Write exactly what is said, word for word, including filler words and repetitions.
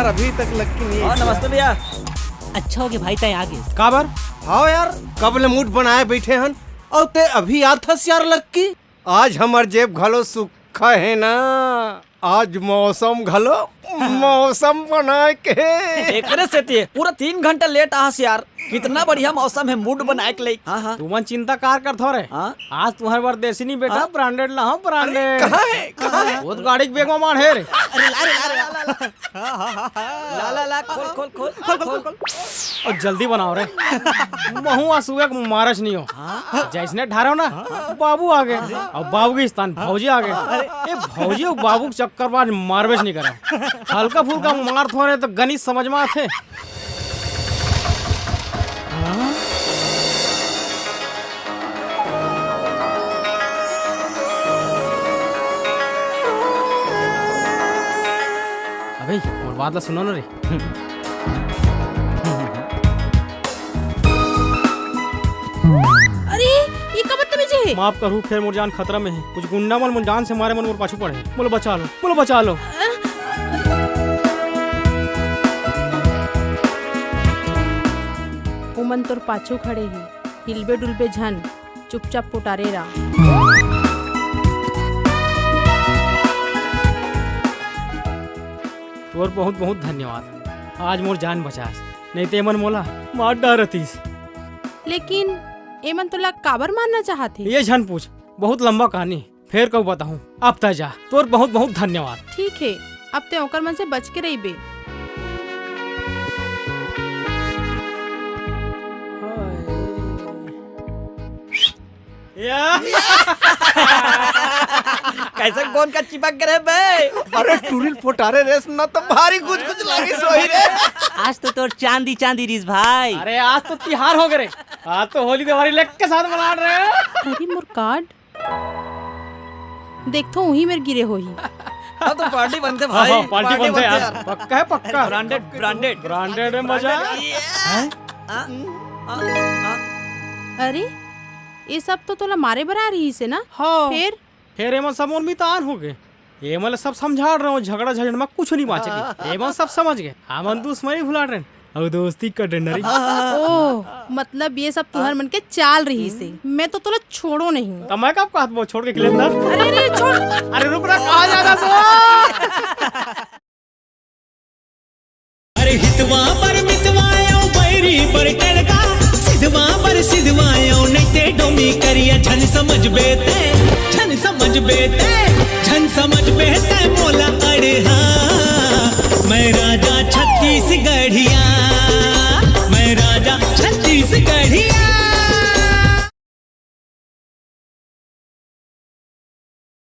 अभी तक लक्की नहीं हाँ, है। नमस्ते भैया। अच्छा हो गया भाई, तय आ गए। काबर? हाँ यार, कब ले मूड बनाए बैठे हन, और ते अभी आत हस यार लक्की। आज हमर जेब घलो सुक्खा है ना, आज मौसम घलो मौसम बनाए के। एकरे सेती पूरा तीन घंटा लेट आहस यार। कितना बढ़िया मौसम है, मूड बनाए के लिए। हाँ, हाँ। तुमन चिंता कार करथो रे। हाँ? आज तुम्हारे बर देसी नहीं बेटा, हाँ? ब्रांडेड ला, हाँ, ब्रांडेड। कहाँ है? कहाँ है? वो तो गाड़ी के बैग में माढ़े रे। अरे, ला रे, ला रे, ला, ला, ला। ला, ला, ला, खोल, खोल, खोल, खोल, खोल, खोल। खोल। और जल्दी बनाओ रे। महू आ सुबह के मारच नहीं हो। हाँ? जैसने ढारो ना, बाबू आ गए। और बाबू के स्थान भौजी आ गए। ए, भौजी और बाबू के चक्कर में आज मारबेच नहीं करा। हल्का फुल्का मार थोड़े तो गणित समझ में आथे। अबे, मोर बात ला सुनो ना रे। अरे, ये का बदतमीजी है? माफ करहू, फेर मोर जान खतरा में है। कुछ गुंडा मन, मोर जान से मारे मन मोर पाछू पड़े। मोला बचा लो, मोला बचा लो। ओमन तोर पाछू खड़े ही, हिलबे डुलबे झन, चुपचाप पोटारे रह। तोर बहुत बहुत धन्यवाद, आज मोर जान बचास, नहीं ते एमन मोला मार डारतिस। लेकिन एमन तोला काबर मारना चाहत हे? ये झन पूछ, बहुत लंबा कहानी, फेर कहूँ बताहूँ। अब तय जा, तोर बहुत बहुत धन्यवाद। ठीक है, अब ते ओकर मन से बच के रहिबे। या। कैसे कौन का चिपक गए बे? अरे टुरिल पोटारे रेस ना तो भारी कुछ कुछ लागी सोही रे। आज तो तोर चांदी चांदी रिस भाई। अरे आज तो तिहार हो गए रे, आज तो होली दिवाली लग के साथ मना रहे हैं। अरे मोर कार्ड, देखथो उही मेर गिरे होही। हाँ, तो पार्टी बनते हाँ, भाई, हाँ, पार्टी पार्टी बनते बनते यार। यार। पक्का है, पक्का। Branded, branded. ब्रांडेड में मजा। ये। हैं? हाँ? हाँ? हाँ? अरे, ये सब तो तोला मारे बर आ रही से ना? हाँ। फिर? फिर एमन सब मोर मितान हो गए। एमन सब समझा रहे हो, झगड़ा झंझट में कुछ नहीं बांचे। एमन सब समझ गए। हमन दुश्मनी भुला रहे हैं। अउ दोस्ती का डंडा रे। ओह, मतलब ये सब तुहर मन के चाल रही से। मैं तो तोला छोड़ो नहीं। त मैं कब कहत वो छोड़ के खिलेंदा? अरे, अरे, छोड़। अरे, रुक ना, कहाँ जाना सो? अरे, हितवा पर मितवा आयो, बैरी पर टरका, सिधवा पर सिधवा आयो, नहीं ते डोमी करिया, झन समझ बेते, झन समझ बेते, झन समझ बेते, मोला अड़हा, मैं राजा छत्तीसगढ़िया।